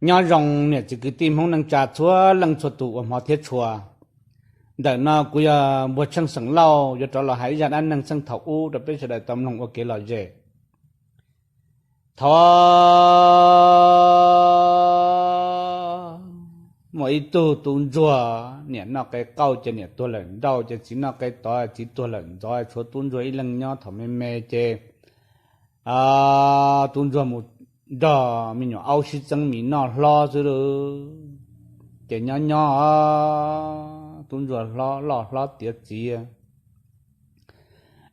Nyob zoo niam txiv kwv tij Hmoob neej tsa txhua leej txhua tus uas hmov thiab tshua. Ntawm no kuv yog Npuag Tsheej xeem Lauj yuav rov los hais ib zaj dab neeg txheej thaum ub rau peb sawv daws tau mloog ua kev lom zem. Thaum muaj ib tug tub ntsuag niam noj qe qauj ces niam tuag lawm nrauj, ces txiv noj qe tod txiv tuag lawm ntxov, tshuav tub ntsuag ib leeg nyob. Thaum me me ces tub ntsuag mus nrog me nyuam aub sib txeeb mis noj hlob xwb lauj. Ces nyob nyob tub ntsuag hlob loj hlob tiav txiv,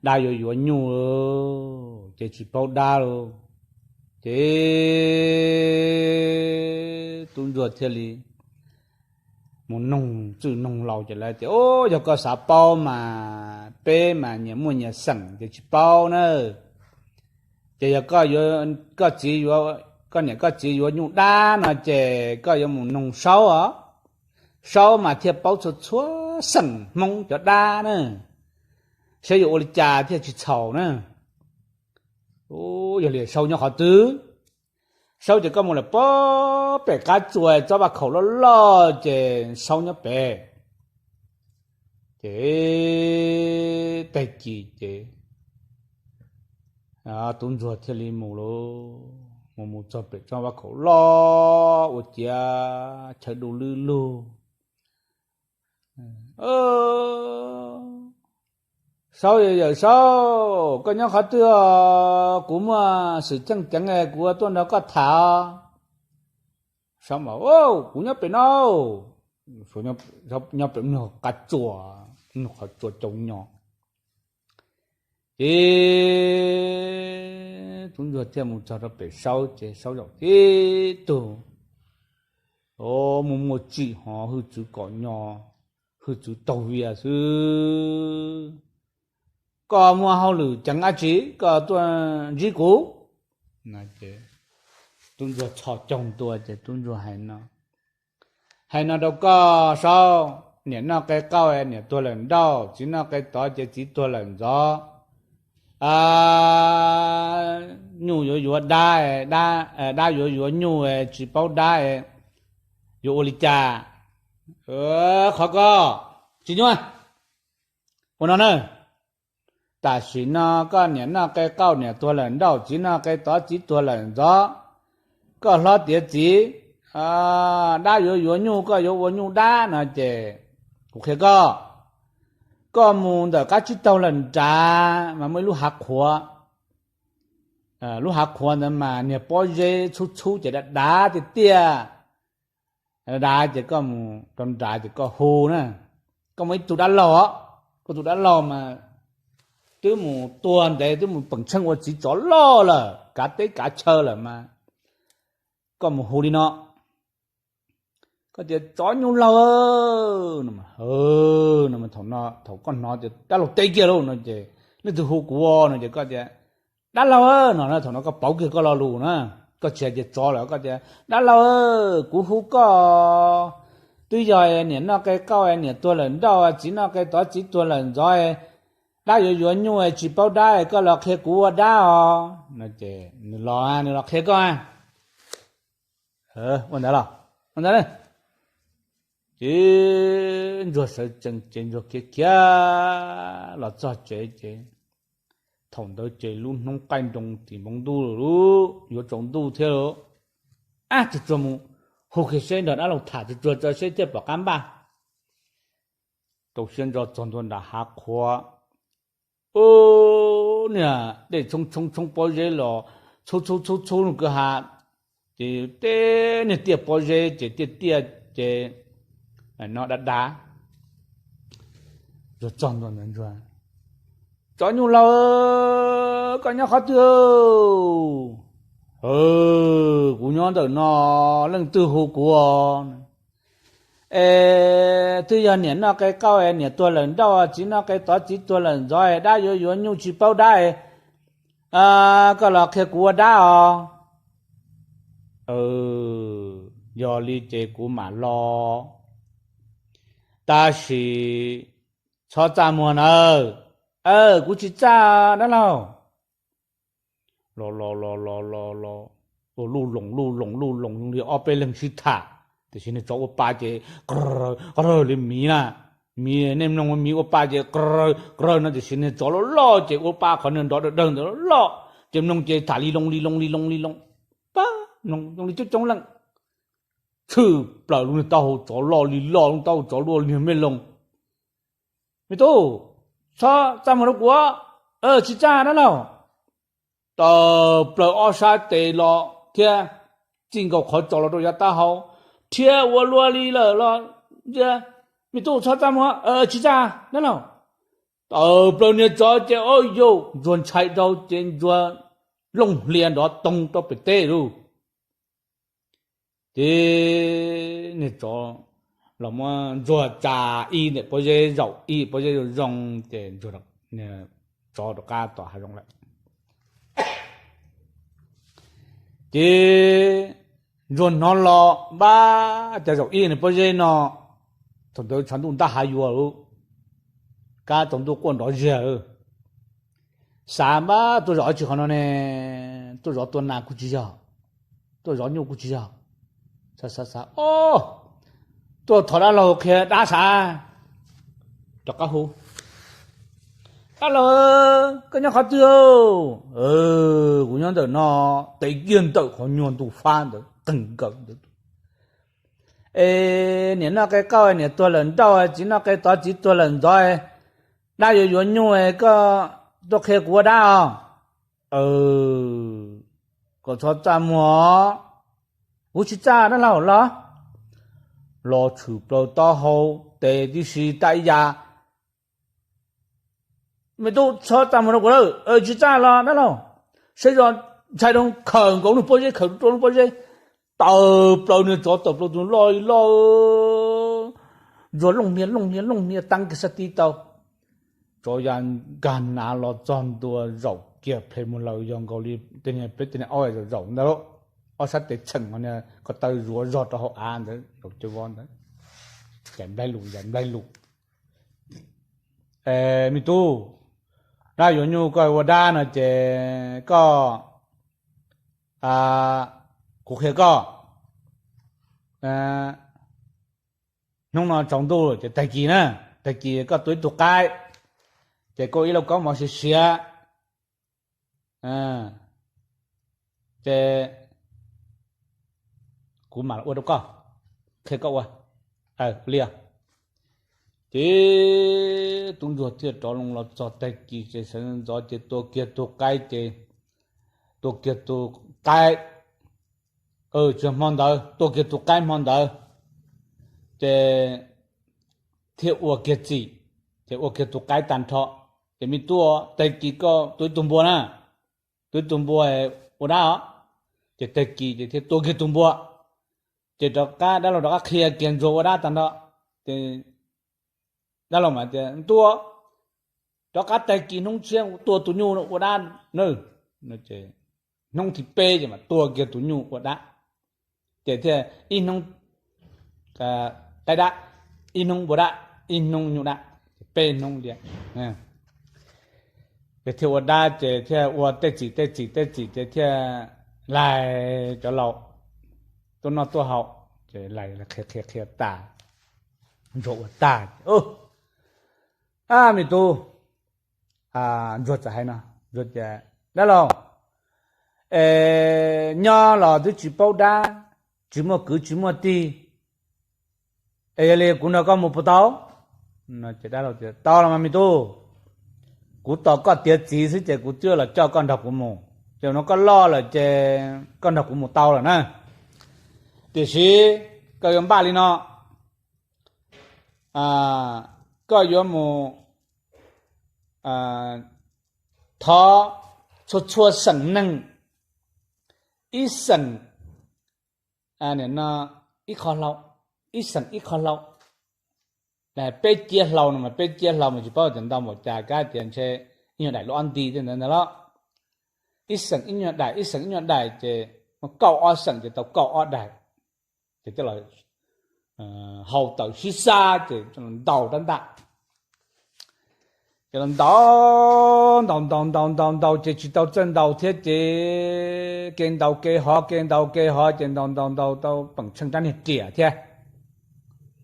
dab yuav yuav nyuj ces tsis paub dab lauj. Ces tub ntsuag thiaj li mus noog txwj noog laus ces lawv tias, Ub, yog koj xav paub mas peb mas nyias muaj nyias xeem ces tsis paub na. Ces yog koj txiv, koj niam koj txiv yuav nyuj dab no ces koj yuav mus noog Saub os. Saub mas thiaj paub txhua txhua xeem Hmoob cov dab na, saib yuav ua li cas thiaj tsis txhaum na. Yog li Saub nyob qhov twg? Saub ces koj mus lawm pem qab tsuas tsob vaj khaum loj loj ces Saub nyob pem. Ces tag kis ces tub ntsuag thiaj li mus lauj, mus mus txog pem tsob vaj khaum loj ua ciav chaw du lwb lug. Saub, yawm Saub, koj nyob qhov twg os? Kuv muaj xwm txheej ceev kuv tuaj nrog koj tham. Saub mas, Kuv nyob pem no, nyob pem qab tsuas, qhov tsua cau nyo. Ces tub ntsuag thiaj mus txog rau pem Saub ces Saub zaum tib tug muaj muaj tsim ho hwj txwv kom nyo, hwj txwv taug vias xwb. Koj muaj hauj lwm ceev dab tsi koj tuaj ntsib kuv? Tub ntsuag txhos caug ntua ces tub ntsuag hais no, Hais no rau koj Saub, niam noj qe qauj niam tuag lawm nrauj, txiv noj qe tod ces txiv tuag lawm ntxov. Nyuj yuav yuav dab, dab yuav yuav nyuj tsis paub dab, yuav ua li cas? Qhov ko tsis nyuaj. Ua no na, tam sim no koj niam noj qe qauj niam tuag lawm nrauj, txiv noj qe tod txiv tuag lawm ntxov, koj hlob tiav txiv, dab yuav yuav nyuj koj yuav ua nyuj dab no ces kuv qhia koj, koj mus ntawm qab tsib taug lawm nrad mas muaj ib lub hav qhuav. Lub hav qhuav ntawd mas niag pob zeb txhub txhub ces dav dav tiag tiag. Dav ces koj mus rau nrad ces koj hu na. Koj muaj ib tug dab laug os, koj tus dab laug mas twb mus tua ntev twb mus peem tsheej ua txiv tsov loj lawm, kav teb kav chaw lawm mas koj mus hu li no, koj tias, Tsov nyuj laug, thaum koj hnov tias dab laug teb kiag lauj no ces, Leej twg hu kuv? No ces koj tias, Dab laug no, thaum no koj pauv kiag koj lo lus na, koj tsis hais tias tsov lawm, koj tias, Dab laug, kuv hu koj, twb yog niam noj qe qauj niam tuag lawm nrauj, txiv noj qe tod txiv tuag lawm ntxov, dab yuav yuav nyuj tsis paub dab, koj los qhia kuv ua dab os. Nws los, nws los qhia koj. Ua ntawd los, ua ntawd. Ces ntsuag sawv tsees ces ntsuag khiav khiav los txog tsev ces thaum ntawd ces lub hnub qaij nroo tim npoo ntuj, yuav tsaus ntuj thiab lauj. Ab, tsuag tsuag mus hu kiag seb nrog dab laug tham tsuag tsuag tso seb thiaj pom qab npaj. Rau siab ntso txog ntua nram hav qhuav, ub, niag dej tshoob tshoob tshoob pob zeb los txhub txhub txhub txhub lub kwj ha, ces tej niag tiaj pob zeb ces tiaj tiaj ces no dav dav. Ntsuag txog ntua ntawd ntsuag, Tsov nyuj laug, koj nyob qhov twg? Kuv nyob ntawm no, leej twg hu kuv? Es twb yog niam noj qe qauj, niam tuag lawm nrauj, txiv noj qe tod, txiv tuag lawm ntxov, dab yuav yuav nyuj tsis paub dab, koj los qhia kuv ua dab os. Yog li ces kuv mam los, tab sis txhob txaj muag nawb. Kuv tsis txaj dab laug. Los los los los los los, Luj loos luj loos luj loos zoo li ob peb leeg sib tham, tiam sis niag tsov ua pa ces qawg li miv na. Miv, nej mloog miv ua pa ces qawg qawg no, tiam sis niag tsov loj loj ces ua pa qhov niag nrov dawg dawg ntawd loj, ces mloog ces tham li loo li loo li loo li loo, pab mloog zoo li coob coob leej. Tshwm plaws lub niag taub hau tsov loj li loj, lub taub hau tsov luaj li niag me loos. Me tub, txhob txaj muag rau kuv, tsis txaj dab laug. Tawm plaws ob sab tes los thiab txij nkaus qhov tsos los rau yav taub hau, rhiab ua luaj li lawm los ntsia. Me tub, txhob txaj muag, tsis txaj dab laug. Tawm plaws niag tsov ces o yau ntsuag ntshai rau ces ntsuag looj hlias nrov toog rau pem teb lauj. Ces niag tsov los muab ntsuag tsa ib daim pob zeb zaum, ib pob zeb zoo zoo, ces tsov rov qab tom hav zoov lawm. Ces ntsuag hnov los npab cas zaum ib niag pob zeb no, thaum ntawd tshav ntuj ntab hav yuav lauj, kab tsaus ntuj quaj nrov ziag. Xav npab tuaj zov dab tsi qhov no ne, tuaj zov tua nas kuj tsis yog, tuaj zov nyuj kuj tsis yog. Xav xav xav, o, tuaj thov dab laug qhia dab xav. Rov qab hu, dab laug, koj nyob qhov twg? Kuv nyob ntawm no, tes kiag ntawm qhov nyuag ntu fab ntawd qeeg nkaws ntawd. Es niam noj qe qauj, niam tuag lawm nrauj, txiv noj qe tov, txiv tuag lawm ntxov, dab yuav yuav nyuj, koj tuaj qhia kuv ua dab os. Kom txhob txaj muag. Kuv tsis txaj dab laug los. Los tshwm plaws taub hau, tes tib si tag ib yam. Me tub, txhob txaj muag rau kuv lawm, tsis txaj los dab laug. Saib zoj ntshai rau, khawm nkaus lub pob zeb, khawm rau lub pob zeb, tawm plaws niag tsov tawm plaws tus loj loj, ntsuag looj hlias looj hlias looj hlias teeb kiag sab tid tau. Tsov ya nkag nav los txog ntua zaum kiag plhe mus lawm yog nkaus li tej niag peb tej niag aub zaum zaum ntawd, ob sab tes txheem ko taw zuav zog rau hauv av ntawd, zaum cov vov ntawd, yaim nplaig lus yaim nplaig lus. Me tub, dab yuav nyuj koj ua dab no ces koj, kuv qhia koj, hnub no tsaus ntuj ces tag kis na, tag kis koj tua ib tug qaib, ces koj ib lauj kaub mov siav siav, ces kuv mam ua rau koj, qhia koj ua li. Ces tub ntsuag thiaj rov loo los txog tag kis ces sawv ntxov ces tua kiag tug qaib ces, tua kiag tug qaib, tsis hmo ntawd tua kiag tug qaib hmo ntawd, ces thiaj ua kiag txim, ces ua kiag tug qaib tag nrho. Ces me tub, tag kis koj tua ib tug npua na, tua ib tug npua ua dab os. Ces tag kis ces thiaj tua kiag tug npua. Ces rov qab dab laug rov qab qhia kiag ntsuag ua dab tag nrho. Ces dab laug mas tias, Ntuj, rov qab tag kis hnub tshiab tua tus nyuj ua dab na. Hnub thib peb ces mas tua kiag tus nyuj ua dab. Ces thiaj ib hnub qaib dab, ib hnub npua dab, ib hnub nyuj dab, peb hnub li. Ces thiaj ua dab ces thiaj ua tej txim tej txim tej txim ces thiaj laig cov laus tuaj noj tuaj haus, ces laig qhia qhia qhia tas, ntsuag ua tag ces, a, me tub, ntsuag txawm hais no, ntsuag tias, Dab laug, nyob los twb tsis paub dab, tsis muaj kwv tsis muaj tij, es yog li kuv nrog koj mus puas tau? Ces dab laug tias, Tau los mas me tub, kuv tos koj tiav txiv xwb ces kuv twb los coj koj nrog kuv mus. Ces no koj loj lawm ces koj nrog kuv mus tau lawm na. Tiam sis koj yuav npaj li no, koj yuav mus thov txhua txhua xeem neeg, ib xeem, nim no, ib qho hlau, ib xeem ib qho hlau. Peb ciab hlau no mas peb ciab hlau mas tsis paub tias ntau npaum cas, kab tias ntshe ib nyuag daim lub ob nti tej ntawd ntag los. Ib xeem ib nyuag daim, ib xeem ib nyuag daim ces kaum ob xeem ces tau kaum ob daim. Ces coj los hau tawm sib xab ces ntaus rab ntaj. Ces los ntaus ntaus ntaus ntaus ntaus ntaus ces tsis tau txawj ntaus thiab ces kev ntaus kev hov kev ntaus kev hov ces ntaus ntaus ntaus tau peem tsheej rab niag riam thiab.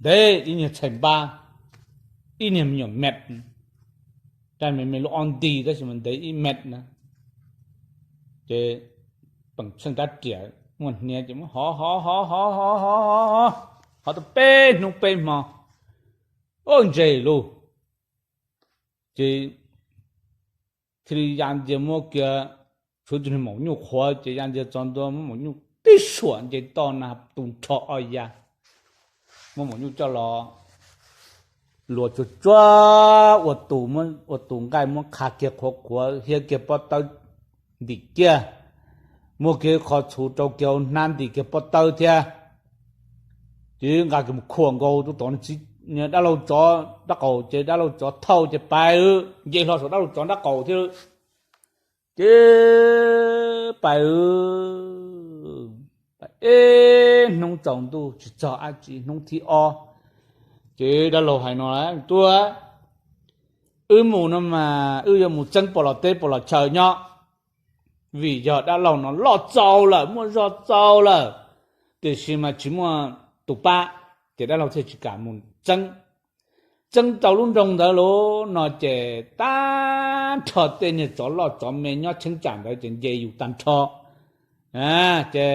Ntev ib niag txhais npab, ib niag me nyuam met, rab me me lub ob nti tab sis mas ntev ib met na. Ces peem tsheej rab riam muaj hniav ces muab hov hov hov hov hov hov hov hov tau peb hnub peb hmo, ua ntses lug. Ces thiaj li ya ntxias muab kiag, tshuav tus niag maum nyuj qhuav ces ya ntxias Txos Ntua muab maum nyuj tib suam nce toj na tu nrho ob ya, muab maum nyuj coj los luas tsuag tsuag ua tus, ua tus nqaij muab qha kiag qhuav qhuav hiab kiag pob tawb ntim kiag, muab kiag qho txhuv rau kiag hauv hnab ntim kiag pob tawb thiab. Ces nqa kiag mus khuam nkaus rau tom txiv, dab laug tsov nrab qaum ces dab laug tsov thauj ces pais nce hlo saum dab laug tsov nrab qaum thiab. Ces pais pais ib hnub tsaus ntuj tsis txog dab tsi, hnub thib ob ces dab laug hais no, Tub, wb mus no mas wb yuav mus txeeb pom los teb pom los chaw nyob, vim yog dab laug no loj txaus lawm muaj zog txaus lawm, tiam sis mas tsis muaj tus pab, ces dab laug thiaj tsis kam mus txeeb. Txeeb tau lub nroog ntawd lawm no ces tag nrho tej niag tsov loj tsov me nyob cheeb tsam ntawd ces nce yus tag nrho. Ces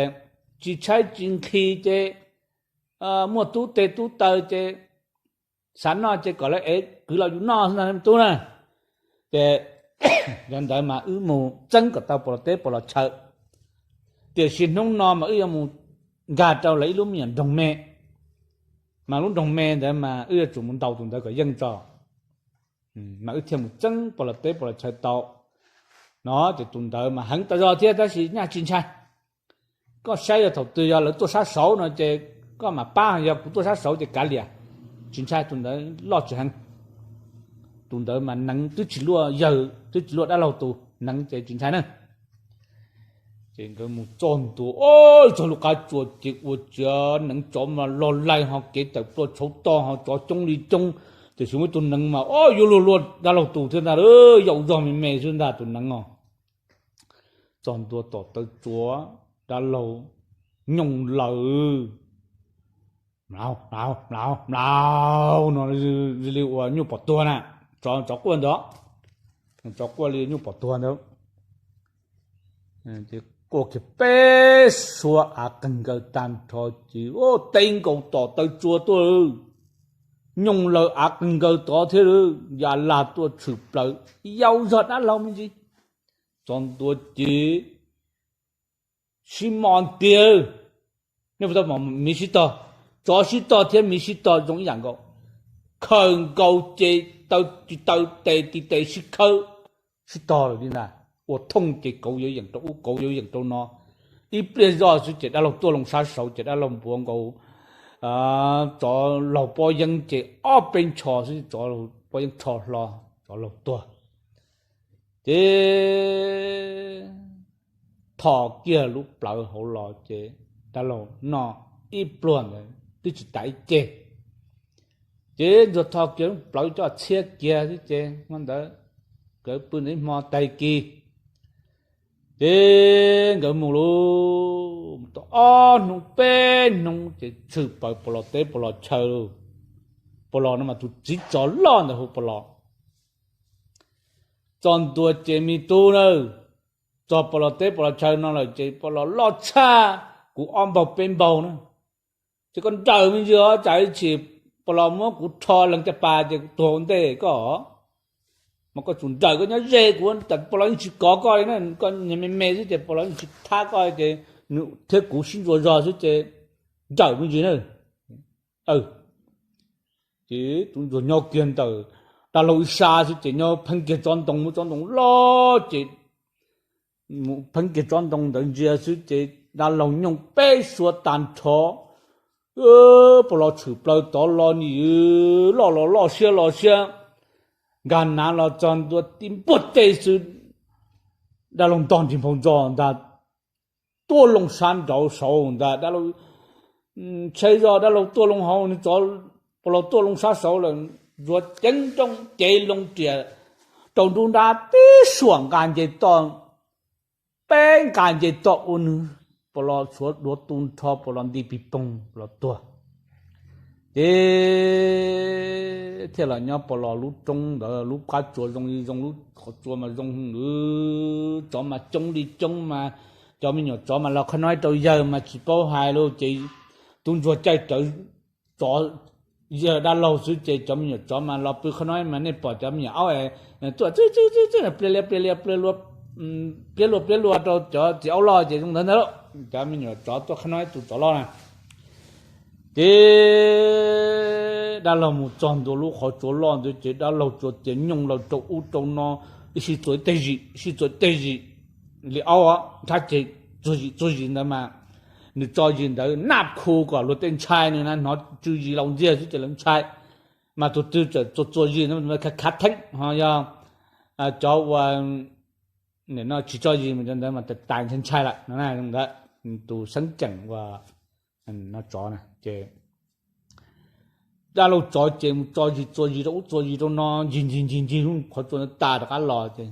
tsis tshaib tsis nqhis ces muaj tub tes tub taw ces xav noj ces kom lawv ev kwv los yus noj xwb ntag tub na. Ces yog ntawd mas wb mus txeeb kom tau pom los teb pom los chaw, tiam sis hnub no mas wb yuav mus nkag rau lawv ib lub me nyuam nroog me, mas lub nroog me ntawd mas wb yuav tsum mus ntaus tus ntawd kom yeej tso, mas wb thiaj mus txeeb pom los teb pom los chaw tau. No ces tus ntawd mas heev tas zog thiab tab sis nyaj tsis ntshai. Koj saib yog thaum twg yog lawv tuaj sab saud no ces koj mam pab, yog kuv tuaj sab saud ces kav liam, tsis ntshai, tus ntawd loj tsis heev. Tus ntawd mas neev twb tsis luaj yawg twb tsis luaj dab laug tus neev ces tsis ntshai na. Ces nkawd mus txog ntua, txog lub qab tsua ces ua ciav neev tsov mas loj laig ho kev tawm plua tshauv toj ho tsov coob li coob, tiam sis muaj ib tug neev mas o yuav luag luaj dab laug tus thiab ntag, yaum zog me me xwb ntag tus neev os. Txog ntua tom taw tsuav dab laug nyooj laws mlaus mlaus mlaus mlaus no li uas nyuj pom tuag na, tsov quaj ntawd, tsov quaj li nyuj pom tuag ntawd. Quaj kiag peb suab av qeeg nkaws tag nrho ces teb nkaus tom taw tsuav tuaj, nyooj laws av qeeg nkaws tod thiab, ya lag tuaj tshwm plaws, yau zog dab laug me ntsis. Txog ntua ces sib mos tiag, nej puas tau mos miv sib tog? Tsov sib tog thiab miv sib tog zoo ib yam nkaus, khaws nkaus ces taw tis taw tes tis tes sib khawb, sib tog lawm li ntag. Ua thooj ces kauv yuav yeem rau ub kauv yuav yeem rau no, ib pliag zoj xwb ces dab laug tuaj loo sab saud ces dab laug npuav nkaus tsov laug pob yeeb ces ob peb ntsho xwb tsov pob yeeb rho hlo, tsov laug tuag. Ces thom kiag lub plawv hauv los ces dab laug noj ib pluag ntawd twb tsis tas ib ceg. Ces ntsuag thom kiag lub plawv coj txhiab kiag xwb ces hmo ntawd nkawd pw ntawd ib hmo tag kis ces nkawd mus lauj, tau ob hnub peb hnub ces tshwm plaws pom los teb pom los chaw lauj. Pom los no mas tus txiv tsov loj ntawd hu pom los. Txog ntua ces me tub na, txog pom los teb pom los chaw no lawm ces pom los loj tshaj kuv ob npaug peb npaug na. Ces koj nrawm me ntsis os, tsam ib chim pom los muab kuv rho lees caj pas ces kuv tuag ua ntej koj. Mas koj tsum nrawm koj nyob ze kuv, pom los yeej tsis kov koj li na, koj niag me me xwb ces pom los yeej tsis thab koj ces nws thiab kuv sib ntsuas zog xwb ces nrawm me ntsis na. Ces tus ntsuag nyob kiag ntawm dab laug ib sab xwb ces nyob pheeb kiag tsob ntoo, muab tsob ntoo loj ces pheeb kiag tsob ntoo ntawd ntsia xwb ces dab laug nyooj peb suab tag nrho. Pom los tshwm plaws tod los nim loj los loj siab los siab, nkag nav los txog ntua tib npuaj teg xwb, dab laug ntog nrig nphau ntsos ntag, tuaj loo sab nraud saud ntag. Dab laug ntshai zog dab laug tuaj loo hauv, nws tsov pom los tuaj loo sab saud lawm, ntsuag ceev nrooj cev loo riam, rau nruab nrab tib suam nqa nce toj, peb nqa nce toj ua nws, puas los suav duav tu nrho, puas los nti pis poog los tuag. Ces thiaj los nyob puas los lub roob ntawd lub qab tsua zoo li zoo, lub qhov tsua mas zoo li tsov mas coob li coob mas cov me nyuam tsov mas los qhov no rau yawg mas tsis paub hais li ces tub ntsuag caij rawv tsov, yawg dab laug xwb ces cov me nyuam tsov mas los pw qhov no mas nej pom cov me nyuam aub tuaj pliab liab pliab liab pliab liab pliab luaj pliab luaj rau cov txiv aub loj ces zoo ntawd ntag. Cov me nyuam tsov tuaj qhov no tus tsov loj na. Ces dab laug mus txog ntua lub qhov tsua loj ntawd ces dab laug tsuas tias nyooj laws rau ub rau no, ib sij txuas ib teg zim, ib sij txuas ib teg zim li aub nrhab ces txuas zim txuas zim ntawd mas nws tso zis ntawd naj khu kom luag tej ntshai, nws na hnov tsw zis laus ntxiag xwb ces lawv ntshai. Mas tus twg txawm txuas txuas zis ntawd khav theeb ho yog cov ua tsis tso zis ntawd mas tais ntshai ntshai lawm no ntawd. Tus xeeb ceem ua no tsov na ces dab laug tsov ces mus tso zis txuas zis rau ub txuas zis rau no ncig ncig ncig ncig lub qhov tsua ntawd tas rov qab los ces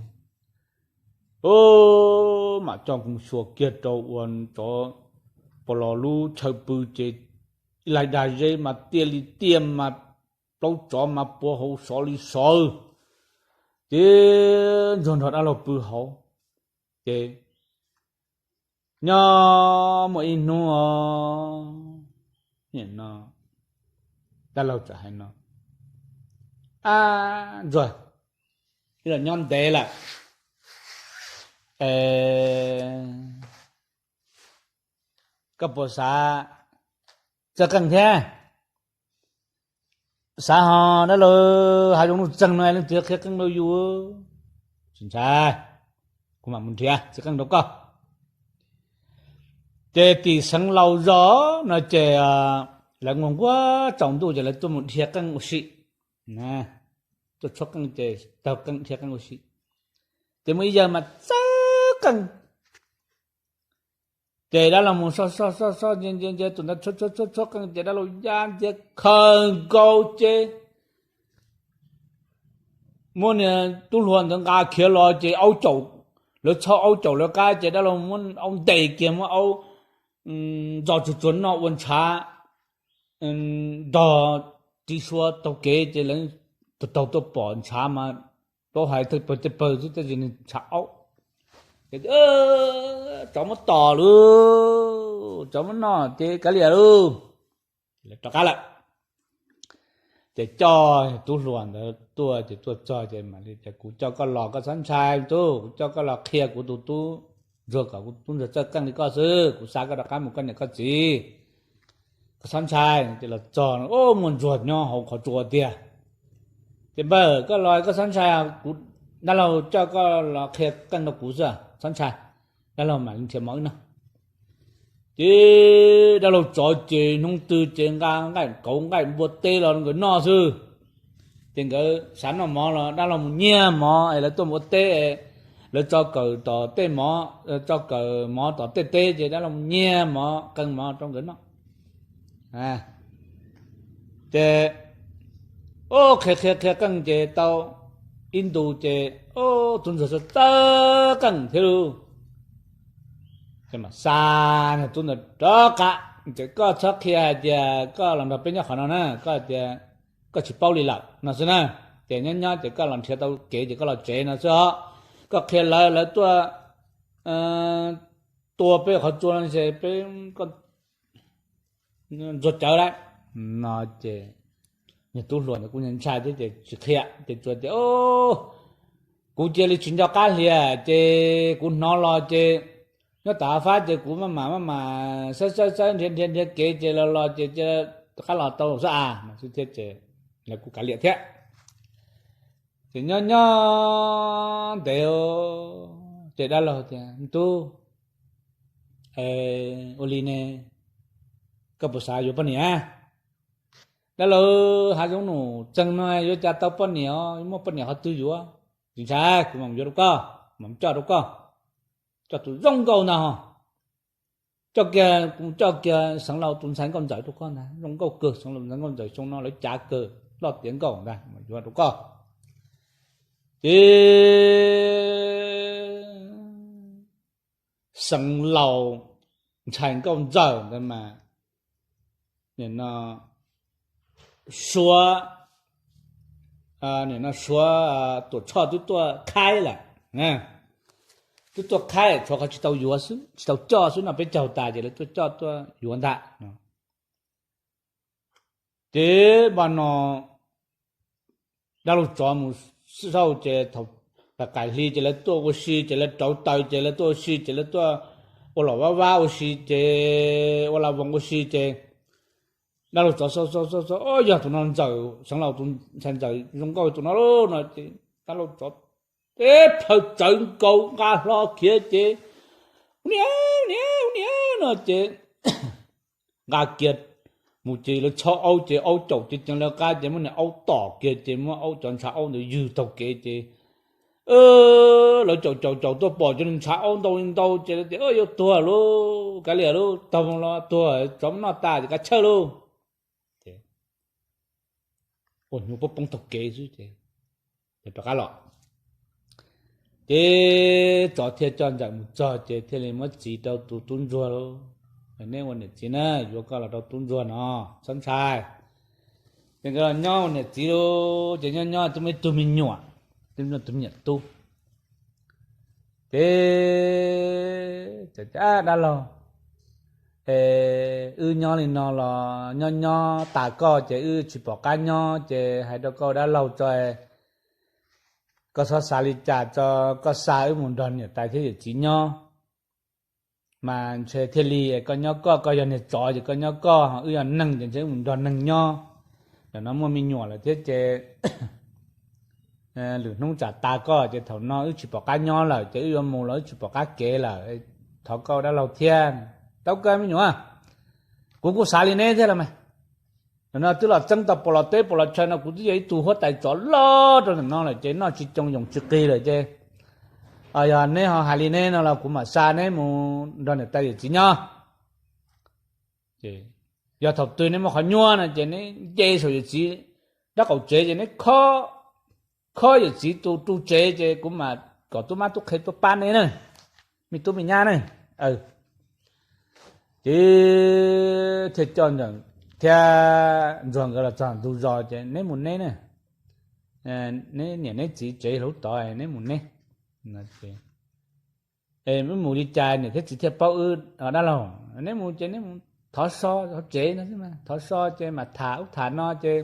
mam coj mus xyuas kiag rau ua tsov puas los lub chaw pw ces ib laig dag zeb mas tiaj li tiaj mas plaub tsov mas puav hauv sov li sov ces ntsuag nrog dab laug pw hauv ces nyob muaj ib hnub no dab laug txawm hais no, ab ntsuag, ib los nyob ntev lawm, koj puas xav txawj qeej thiab? Xav ho dab laug, hav zoov nuj txeeg no leej twg qhia qeej rau yus? Tsis ntshai, kuv mam mus nrhiav txiv qeej rau koj. Ces tim xeev laus zos no ces lawv nquag nquag tsaus ntuj ces lawv tuaj mus dhia qeej ua si, tuaj tshuab qeej ces taug qeej dhia qeej ua si. Ces muaj ib yawg mas txawj qeej. Ces dab laug mus soj soj soj soj nce nce nce tus ntawd tshuab tshuab tshuab tshuab qeej ces dab laug ya ntxiav khaws nkaus ces muab niag tub hluas ntawd nqa khiav los ces aub caum, lawv txhob aub caum lawv qab ces dab laug muab aub ntes kiag muab aub ntxo tsuag tsuag noj ua ntshav nrog ris sua taug kev ces lawv taug taug tuaj pom ntshav mas plaub hais tej pawg tej pawg xwb tab sis nws ntshav aub. Tsov muab tom lauj, tsov muab noj ces kav liam lauj, rov qab lawm. Ces coj tub hluas ntawd tuaj ces tuaj txog ces mam li tias kuv coj koj los koj txhob ntshai tub, kuv coj koj los qhia kuv tus tub ntsuag kom kuv tub ntsuag txawj qeej li koj xwb, kuv xa koj rov qab mus koj niam koj txiv, koj txhob ntshai. Ces los txog, muaj ntsuag nyob hauv qhov tsua tiag. Ces npawg koj los koj txhob ntshai, kuv, dab laug coj koj los qhia qeej rau kuv xwb, txhob ntshai. Dab laug mam li nrhiav mov wb noj. Ces dab laug tsov ces hnub twg ces nqa nqaij kauv nqaij npua teb los nkawd noj xwb. Ces nkawd xav noj mov los dab laug mus nyiag mov es lawv tuaj mus ua teb, lawv tso kawm tom tej mov, tso kawm mov tom tej teb ces dab laug mus nyiag mov qee mov rau nkawd noj. Ces qhia qhia qhia qeej ces tau ib ntus ces tub ntsuag txawj qeej thiab lauj. Ces mam xa tub ntawd rov qab, ces koj txhob qhia hais tias koj los nrog peb nyob qhov no na, koj tias koj tsis paub li lawm no xwb na. Ces nyob nyob ces koj los nrhiav tau kev ces koj los tsev no xwb os. Koj qhia lawv, lawv tuaj tua peb qhov tsua no ces peb ntxuag cawv lawm no. Ces niag tub hluas ntawd kuj ntshai thiab ces tsis qhia ces tsuas tias kuv cia li tsis nco qab hlias ces kuv hnov los ces nyob tom fab ces kuv maj mam maj mam xawb xawb xawb nrhiav nrhiav nrhiav kev ces los los ces rov qab los tau xwb a no xwb thiab ces lawv kuj kav liam thiab. Ces nyob nyob ntev ces dab laug tias tub, ua li ne, koj puas xav yuav poj niam? Dab laug, hav zoov num txeeg no yuav cas tau poj niam os, yuav muaj poj niam qhov twg yuav? Tsis ntshai, kuv mam yuav rau koj, mam coj rau koj, coj tus zoo nkauj ntag ho. Coj kiag, kuv coj kiag xeev laus tus ntxhais nkauj ntxawm rau koj ntag, zoo nkauj kawg, xeev laus tus ntxhais nkauj ntxawm xyoo no lawv cav kawg, loj tiav nkauj ntag, mam yuav rau koj. Ces xeev laus ntxhais nkauj ntxawm ntawd mas nim no suav, nim no suav Tuam Tshoj twb tuaj khaib lawm, twb tuaj khaib, tshuav qhov tsis tau yuav xwb, tsis tau coj xwb no, peb caug tas ces lawv tuaj coj tuaj yuav ntag. Ces npaj no dab laug tsov mus xauj ces thaum qaim hli ces lawv tuaj ua si ces lawv rauv taws ces lawv tuaj ua si ces lawv tuaj ua los vab vab ua si ces ua la voos ua si ces dab laug tsov xauj xauj xauj, o, yog tus no ntxawm, xeev laus tus ntxhais ntxawm zoo nkauj tus no lauj no ces dab laug tsov teb plhaw tsawv nkaus nqa hlo khiav ces, ua niam, ua niam, ua niam no ces nqa kiag mus ces lawv txhob aub ces aub caum ces ceev lawv qab ces muab niag aub tom kiag ces muab aub cov ntshav aub ntawd ywg taug kev ces lawv caum caum caum tuaj pom cov ntshav aub ntau li ntau ces lawv tias yuav tuag lauj, kav liam lauj, taug los tuag, tsov muab noj tas ces kav chawj lauj. Ua hnyuv poob poob taug kev xwb ces rov qab los. Ces tsov thiaj coj ntxawm mus txog ces thiaj li muab txiv rau tus tub ntsuag lauj. Neb ua niam txiv na, yuav koj los rau tub ntsuag no, txhob ntshai. Ces nkawd los nyob ua niam txiv lauj, ces nyob nyob twb muaj ib tug me nyuam, twb muaj tus me nyuam tub. Ces, dab laug, es wb nyob li no los nyob nyob tas koj ces wb tsis pom qab nyob ces hais rau koj dab laug tso, koj txhob xav li cas tso, koj xa wb mus nrog niam tais thiab yawm txiv nyob mas ntshe thiaj li, koj nyob koj, koj yog niag tsov ces koj nyob koj, wb yog neeg ces ntshe wb mus nrog neeg nyob. Nim no muaj me nyuam lawm thiab ces lwm hnub tsam tas koj ces thaum no wb tsis pom qab nyob lawm ces wb yuav mus los wb tsis pom qab kev lawm. Thov koj dab laug thiab. Tau kawg me nyuam, kuv kuj xav li neb thiab los mas. Nim no twb los txeeb tau pos los teb pos los chaw no, kuv twb yog ib tug huab tais tsov loj rau ntawm no lawm ces noj tsis coo yoos tsis qig lawm ces yog neb ho hais li neb no los kuv mam xa neb mus nrog niam tais yawm txiv nyob. Yog thaum twg neb muaj qhov nyuaj no ces neb nce saum yawm txiv rab qaum tsev ces neb khob yawm txiv tus ru tsev ces kuv mam kom tub mab tub qhe tuaj pab neb na, me tub me nyab na. Ces thiaj coj ntxawm thiab ntsuag nkawd los txog ntug zos ces neb mus neb na, neb niam neb txiv tsev lub tod neb mus neb. Wb mus li cas niam thiab txiv thiaj paub wb dab laug? Neb mus ces neb mus thov so hauv tsev no xwb, thov so ces mam tham ub tham no ces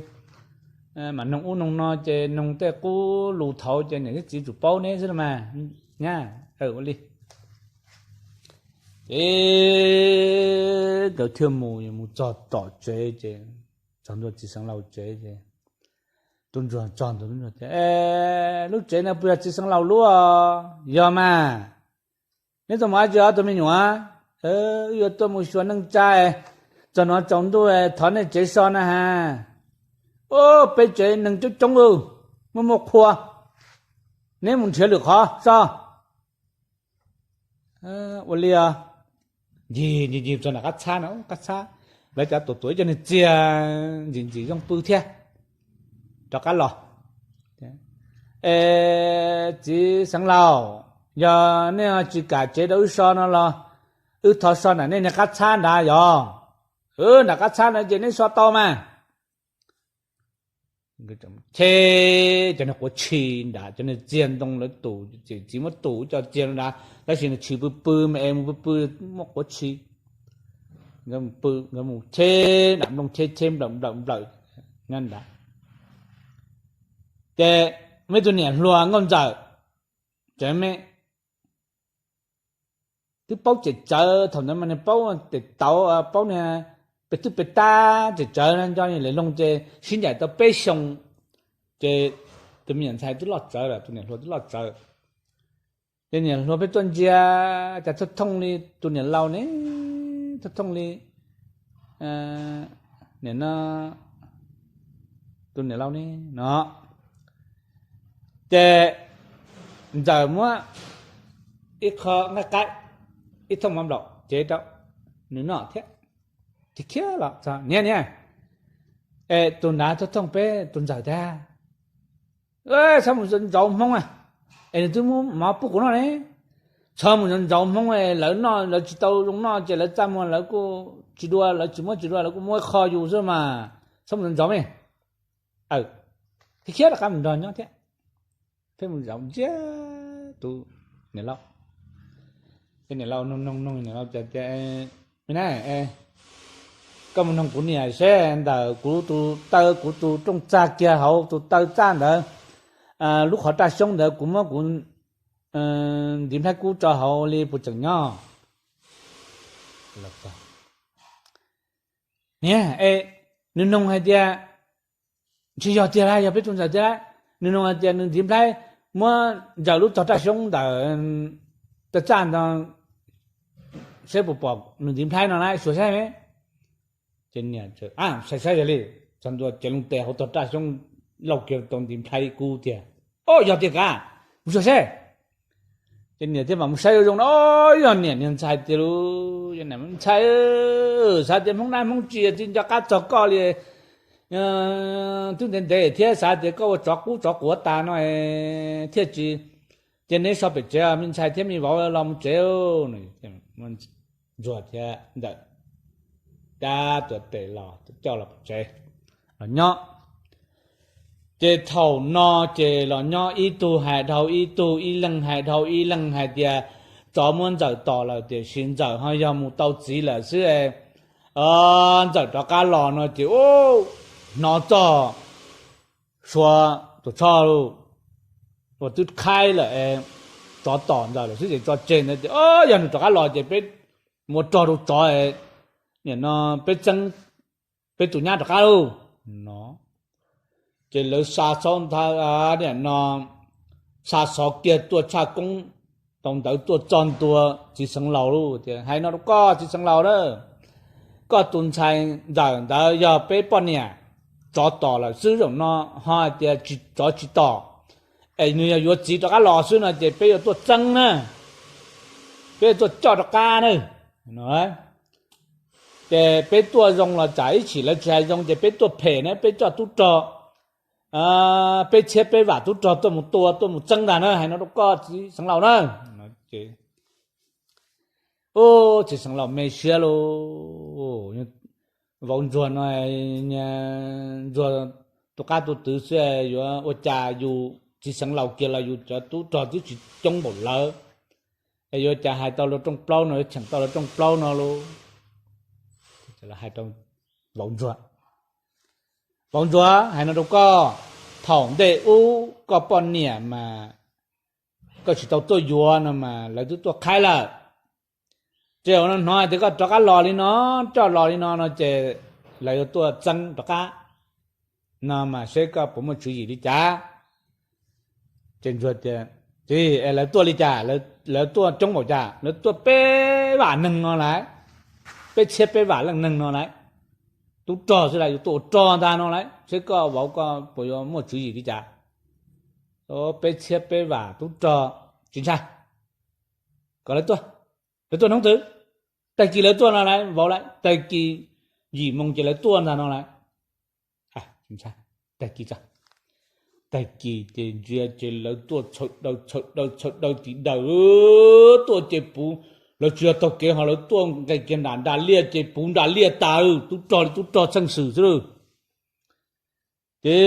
mam noog ub noog no ces noog tej qub lus thaud ces niam thiab txiv tsum paub neb xwb los mas. Nyab, ua li. Ces nkawd thiaj mus, mus txog tom tsev ces, txog ntua txiv xeev laus tsev ces tub ntsuag txog ntua, tub ntsuag tias, Lub tsev no puas yog txiv xeev laus lub? Yog mas. Neb tuaj mus dab tsi os tus me nyuam? Wb yuav tuaj mus xyuas neej tsa, txog no tsaus ntuj thov nej tsev so na has. Peb tsev neeg coob coob, muaj muaj qhua, neb mus nrhiav lwm qhov so. Ua li os. Ncig ncig ncig txog nram qab txhab no, qab txhab lawv cov tuam tuam ib co niag txiag ntxim ntxim zoo pw thiab. Rov qab los, Es txiv xeev laus, yog nej tsis kam tsev rau wb so no los wb thov so nram nej niag qab txhab nrad yog? Nram qab txhab no ces neb so tau mas. Cheb cov niag quav tshis nrad, cov niag txiag ntoo lawv tus, txiv muab tus cov txiag nrad, tab sis nws tshis pw pw mas es mus pw pw muaj quav tshis. Nkawd mus cheb nram nplooj cheb, cheb nplawm nplawm nplawm nyob nrad. Ces muaj ib tug niam hluas nkauj ntxawm, tseem me, twb paub tseem tsawv, thaum ntawd mas nws paub tes tauv, paub niag pes twb pes tab tseem tsawv no, nco lawv loog ces sib ncaim tau peb xyoos. Ces tus me nyuam ntxhais twb loj tsawv lawm, tus niam hluas twb loj tsawv. Ces niam hluas pheej tuaj ntsia, cas thooj thooj li tus niam laus ne, thooj thooj li, nim no tus niam laus ne no. Ces ntxawm muab ib qho nqaij qaib, ib thooj mov nplaum cev rau nws noj thiab. Ces khiav los txog, niam niam, es tus nrad thooj thooj peb tus ntxawm tiag. Txhob mus ntsauv hmoob, es nws twb muab mov pub kuv noj ne. Txhob mus ntsauv hmoob, lawv noj lawv tsis tau zoo noj ces lawv txaj muag lawv kuj tsis dua, lawv tsis muab tsis dua, lawv kuj muab ib qho yus xwb mas. Txhob mus ntsauv me. Khiav khiav rov qab mus nrog nyob thiab. Pheej mus zaum ntsia tus niam laus. Ces niam laus noog noog noog, niam laus tias, Me na, koj mus noog kuv niam seb ntawm kuv tus taw, kuv tus rooj txag kiag hauv tus taw txaj ntawd, lub qhov raj xyoob ntawd kuv muab kuv ntiv nplhaib kub tso hauv li puas tseem nyob? Niam, nws noog hais tias, Tsis yog tiag las, yog peb tus ntxawm tiag las. Nws noog hais tias nws ntiv nplhaib, muab ntsaws lub tog raj xyoob ntawm taw txaj ntawd seb puas pom nws ntiv nplhaib no las, xyuas saib me. Ces niam saib saib yog li, txog ntua ces loo tes hauv tog raj xyoob lauj kiag tau ntiv nplhaib kub tiag. Ob, yog tiag kav, mus xyuas seb. Ces niam thiaj mam mus saib zoo zoo no, yog niam niag ntxhais tiag lauj. Ntxhais, xav tias hmoob nab hmoob tsi tsis nco qab txog koj li, twb ntev ntev thiab xav tias koj ua tsov qub tsov quav tas no thiaj tsis. Ces neb so pem tsev, me ntxhais thiab me vauv los mus tsev. Ntsuag thiab ntawm cab tuav tes los coj los pem tsev los nyob. Ces thaum no ces los nyob ib tug hais dhau ib tug, ib leeg hais dhau ib leeg hais tias tsov muab ntxawm tom lawm tiam sis ntxawm ho yog mus tau txiv lawm xwb. Ntxawm rov qab los no ces hnov txog sua tus tsho uas twb qhaib lawm, tsov tom ntxawm lawm xwb ces tso tseg ntawd ces, Yog nws rov qab los ces peb mus ua rog rau tsov, nim no peb txeeb peb tus nyab rov qab lauj no. Ces lawv xa xov ntawd, nim no xa xov kiag tuaj tshaj koob tau ntawd tuaj txog ntua txiv xeev laus lauj, tias, Hais no rau koj txiv xeev laus na, koj tus ntxhais ntxawm ntawd yog peb poj niam, tsov tom lawm xwb zaum no ho hais tias tsov tsis tom, es nws yog yuav txiv rov qab los xwb no ces peb yuav tuaj txeeb na, peb yuav tuaj coj rov qab na. Ces peb tuaj zoo los tsam ib chim lawv tsis hais zoo ces peb tuaj phem na, peb coj tub rog peb txhiab peb vam tub rog tuaj mus tua tuaj mus txeeb ntag na, hais no rau koj txiv xeev laus na. Txiv xeev laus me siab lauj, vauv ntsuag no, ntsuag tus qab tus twv xwb yuav ua cas, yus txiv xeev laus kiag los yus cov tub rog twb tsis coob npaum lawv, es yuav ua cas hais tau luag rooj plaub no, yuav cheem tau luag rooj plaub no lauj. Hais rau vauv ntsuag, Vauv ntsuag, hais no rau koj, thaum ntej ub koj poj niam mas koj tsis tau tuaj yuav no mas lawv twb tuaj qhaib lawm. Ces hnov hais tias koj rov qab los li no, coj los li no no ces lawv yuav tuaj txeeb rov qab no mas seb koj puas muaj tswv yim li cas. Ces ntsuag tias, Txiv, es lawv tuaj li cas? Lawv tuaj coob npaum cas? Lawv tuaj peb vam neeg no lauj, peb txhiab peb vam leej neeg no lauj. Tub rog xwb las, yuav tuaj ua rog ntag no lauj, seb koj vauv koj puas yuav muaj tswv yim li cas. Peb txhiab peb vam tub rog, tsis ntshai, kom lawv tuaj, lawv tuaj hnub twg? Tag kis lawv tuaj no lauj vauv lauj, tag kis yim moo ces lawv tuaj ntag no lauj. Tag kis, tag kis ces ntsia ces lawv tuaj txhawm daws txhawm daws txhawm daws tim daws, tuaj ces puv, lawv tsis yog taug kev ho lawv tuaj nqes kiag nram nras liaj ces puv nras liaj tas, tub rog li tub rog txheej xwm xwb lauj. Ces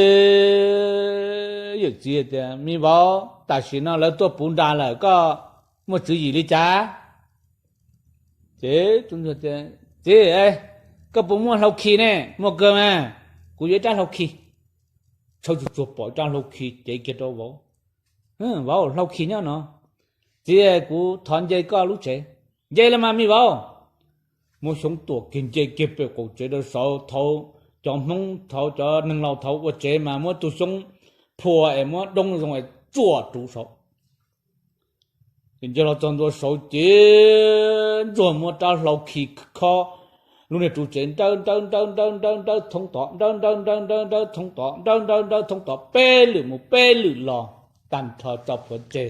yawm txiv tias, Me vauv, tam sim no lawv tuaj puv nras lawm, koj muaj tswv yim li cas? Ces txiv, koj puas muaj hlau khi ne? Muaj kawg mas, kuv yuav ib rab hlau khi. Tshawb tsuag tsuag pom ib rab hlau khi cev kiag rau vauv. Vauv, hlau khi nyob no. Txiv, kuv thov nce koj lub tsev. Nce los mas me vauv. Muab xyoob tuam kiag nce kiag pem qaum tsev rau saud, thaud cov Hmoob thaud cov neeg laus thaud ua tsev mas muab tus xyoob phua es muab doob zoo es tsuam ruv saud. Ces nce los txog ntua saud ces ntsuag muab rab hlau khi khob lub niag ruv tsev, nrawb nrawb nrawb nrawb nrawb nrawb thoob tod, nrawb nrawb nrawb nrawb nrawb thoob tod, nrawb nrawb nrawb thoob tod, peb lwm mus peb lwm los, tag nrho tso plhuav tseg.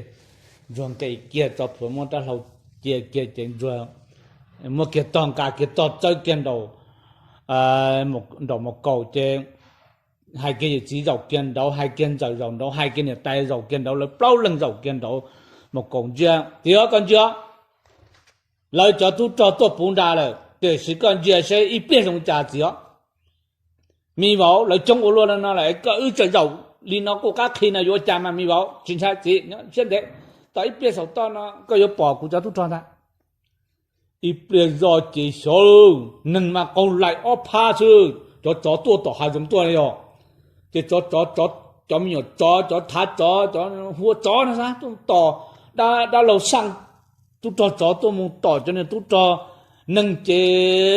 Ntsuag nqis kiag tso plhuav muab rab hlau cia kiag ces ntsuag muab kiag tog nqa kiag tog txawb kiag nraum, nraum mos kaus ces hais kiag yawm txiv zaum kiag nraud, hais kiag ntxawm zaum nraud, hais kiag niam tais zaum kiag nraud, lawv plaub leeg zaum kiag nraud mus kaus ntsia. Txiv, koj ntsia, lawv cov tub rog tuaj puv nra lawm, tiam sis koj ntsia seb ib pliag zoo cas txiv os. Me vauv, lawv coob ua luaj no lawm, koj wb tseem zaum li no kuj qab qhi no yuav ua cas mas me vauv, tsis ntshai txiv, siab ntev, tos ib pliag saum toj no koj yuav pom kuv cov tub rog ntag. Ib pliag zoj ces xyov, neeg mas qaug lais ob phab xwb, cov tsov tuaj tom hav zoov tuaj yog, ces tsov, cov me nyuam tsov, cov thav tsov, cov hua tsov no tuaj tom dab laug xaj tub rog tsov tuaj mus tom cov niag tub rog neeg ces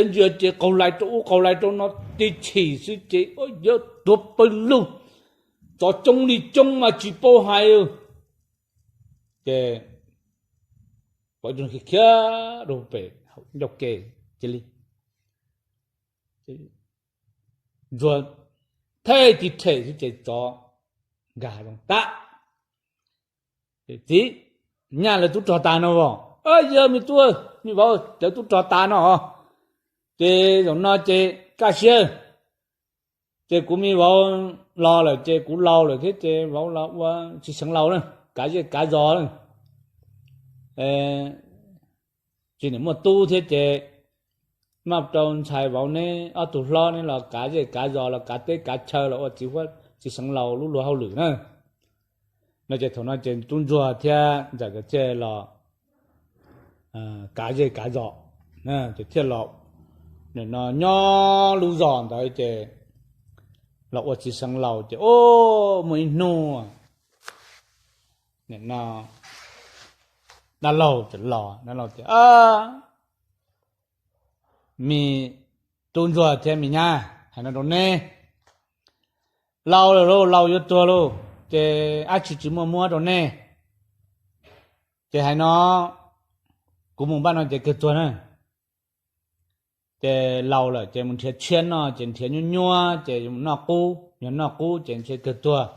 ntsia ces qaug lais rau ub qaug lais rau no tib chim xwb ces yawg tuag pawg lug, tsov coob li coob mas tsis paub hais. Ces pom ib tug khiav khiav rau pem ncauj ke cia li, Ntsuag thej tig rhem xwb ces tsov nkag hav zoov tas. Txiv, nyaj lawv tub rog tas no os. Yog me tub, me vauv, lawv tub rog tas no os. Ces zaum no ces kaj siab, ces kuv me vauv los lawm ces kuv laus lawm thiab ces vauv los ua txiv xeev laus na, kav zej kav zos na. Tsis niam muaj tub thiab ces maj rau ntxhais vauv neb ob tug hlob neb los kav zej kav zos los kav teb kav chaw los ua txiv huab txiv xeev laus lub luag hauj lwm na. No ces thaum no ces tub ntsuag thiab ntxawm nkawd thiaj los kav zej kav zos, ces thiaj los, nim no nyob lub zos ntawd ces los ua txiv xeev laus ces muaj ib hnub nim no dab laug txawm los, dab laug tias, Me tub ntsuag thiab me nyab, hais no rau neb, laus lawm lauj, laus yuav tuag lauj, ces dab tsi tsis muaj muab rau neb. Ces hais no, kuv mus npaj no ces kawg tuag na. Ces laus lawm ces mus nrhiav tshiab noj ces nrhiav nyuab nyuab ces mus noj qub, yog noj qub ces ntshe kawg tuag.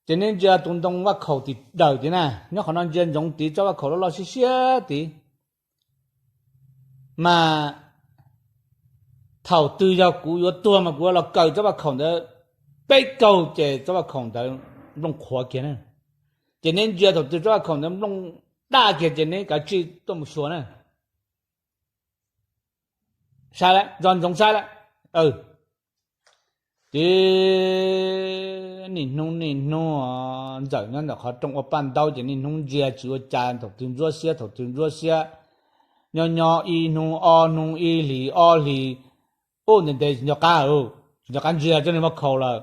Ces neb ntsia tus ntoo vaj khaum tim dawm tid na, nyob qhov no ntsia ntsoov tid, tsob vaj khaum loj loj siab siab tid. Mas thaum twg yog kuv yuav tuag mas kuv yuav los kaw tsob vaj khaum ntawd peb kaug ces tsob vaj khaum ntawd nplooj qhuav kiag na. Ces neb ntsia thaum twg tsob vaj khaum ntawd nplooj daj kiag ces neb kav tsij tuaj mus xyuas na. Saib lawm, nco ntsoov saib lawm. Ces niaj hnub niaj hnub ntxawm nyob ntawm qhov rooj ua paj ntaub ces niaj hnub ntsia tsis ua cas, thaum twg ntsuab xiab thaum twg ntsuab xiab. Nyob nyob ib hnub ob hnub, ib hlis ob hlis, ub, ntev ntev tsis nco qab, tsis nco qab ntsia tsob niag vaj khaum lawm.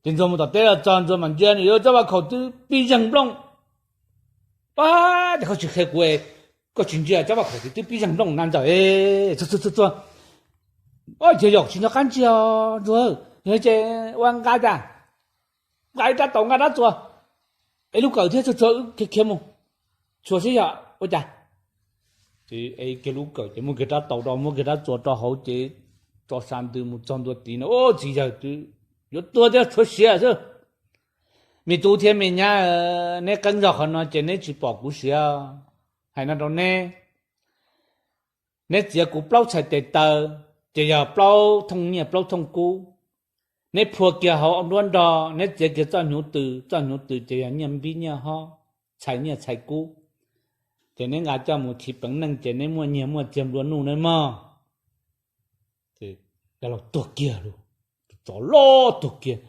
Ces ntsuag mus tom teb los txog ntsuag mam ntsia nws yuav tsob vaj khaum twb pib zeeg nplooj. Pab, ces koj tsis qhia kuv, koj tsis ntsia tsob vaj khaum twb twb pib zeeg nplooj na ntxawm. Txuag txuag txuag, yog yog tsis nco qab ntsia ntsuag, yog ces ua nqa cas, nqa ib rab taus nqa rab txuas, es lub kawm thiab txuag txuag wb khiav khiav mus, txuas seb yog ua cas. Ces es kiag lub kawm ces muab kiag rab taus rau, muab kiag rab txuas rau hauv ces tso sa ntws mus txog ntua tid no, ub, txiv yawg twb yuav tuag thiab tshuav siav xwb. Me tub thiab me nyab, neb qeeb zog qhov no ces neb tsis pom kuv siav. Hais no rau neb, neb txiav kuv plaub txhais tes taw, ces yog plaub thooj nyiaj plaub thooj kub. Neb phua kiag hauv nruab nrog, neb txiav kiag txoj hnyuv tws, txoj hnyuv tws ces yog nyiaj npib nyiaj hob, txhais nyiaj txhais kub. Ces neb nqa coj mus chiv peev neej ces neb muaj nyiaj muaj txiag nplua nuj nawb mog. Dab laug tuag kiag lauj, tsov loj tuag kiag.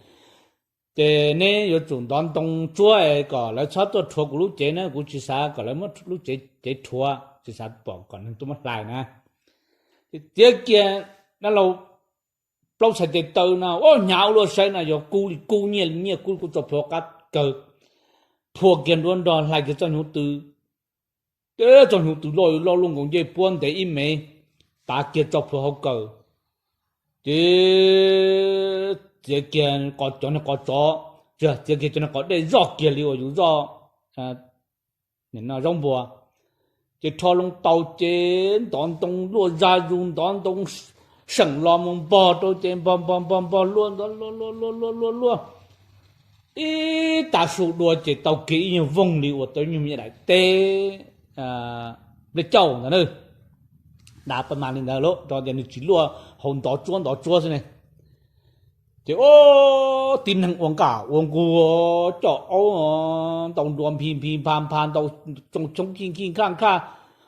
Ces neb yuav tsum ntov ntoo tsuab es kom lawv txhob tuaj rhuav kuv lub cev na, kuv tsis xav kom lawv muab lub cev, cev rhuav, tsis xav pom kom neeg tuaj muab hlais na. Ces txiav kiag dab laug plaub txhais tes taw no, ub, hnyav ua luaj saib no, yog kub li kub, nyiaj li nyiaj, kub li kub, tso plhuav qab kawg, phua kiag nruab nrog, hlais kiag txoj hnyuv tws, ces txoj hnyuv tws loj loj luaj nkaus ncej puab ntev ib mev, tav kiag tso plhuav hauv kawm. Ces txiav kiag qos, cov niag qos tsov, txiav kiag cov niag qos dej zoj kiag li uas yus zoj zaub npua. Ces rho loo taus ces ntov ntoo luaj zaj zus, ntov ntoo seem los mus npog rau ces npog npog npog npog luaj, luaj luaj luaj luaj luaj luaj, ib tag su dua ces tau kiag ib nyuag voog li uas tau ib nyuag me nyuam daim teb nplej cauj ntawd na. Dav paj mas li ntawd lauj, rau tias nws tsis luaj hauv ntov tsuab ntov tsuab xwb ne. Ces o, tib neeg ua nqaj ua nqug, coj aub ntaus nruas nphi nphi npha npha, ntaus tsoos tshoob khij khij nkhaj nkhaj,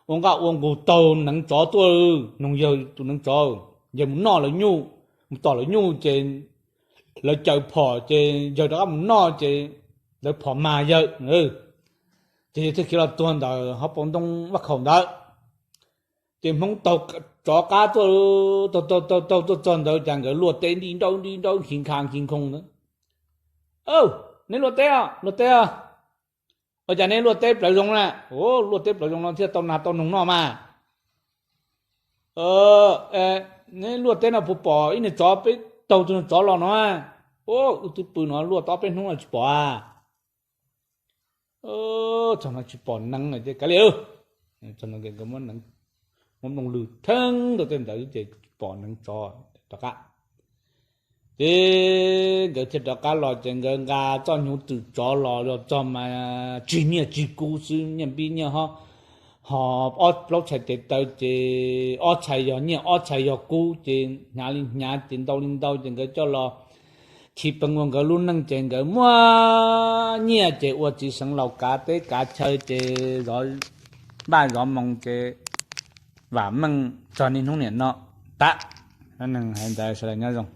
ua nqaj ua nqug taug neev tsov tuaj. Noog yawg tus neev tsov, yawg mus noj lawv nyuj, mus tom lawv nyuj ces lawv caws phom ces yawg rov qab mus noj ces lawv phom mag yawg. Ces yawg thiaj khiav los tuag ntawm hauv paus ntoo vaj khaum ntawd. Ces Hmoob taug tsov qab tuaj, taug taug taug taug tuaj txog ntawd cas nkawd luaj teb nrij nrawb nrij nrawb nkhi nkha nkhi nkhoos ntawd. Neb luaj teb os, luaj teb os. Ua cas neb luaj teb plawv zoo na? Luaj teb plawv zoo no thiaj tau nas tau noog noj mas. Neb luaj teb no puas pom ib niag tsov, peb taug tus niag tsov los no? Wb twb pw no luaj tau ob peb hnub no tsis pom a. Txog no tsis pom neev ces kav liam, muab nplooj lwg theeb rau tej ntawd ces tsis pom neev tsov rov qab. Ces nkawd thiaj rov qab los ces nkawd nqa txoj hnyuv twm tsov los, los txog mas tsig nyiaj tsig kub xwb, nyiaj npib nyiaj hob, ho ob plaub txhais tes taw ces ob txhais yog nyiaj ob txhais yog kub ces hnyav li hnyav ces ntau li ntau ces nkawd coj los khi peev ua nkawd lub neej ces nkawd muaj nyiaj ces ua txiv xeev laus kav teb kav chaw ces zov npaj zov moo ces vam meej txog niaj hnub niam no tas. Neeg hais ntawd sawv daws nyob zoo.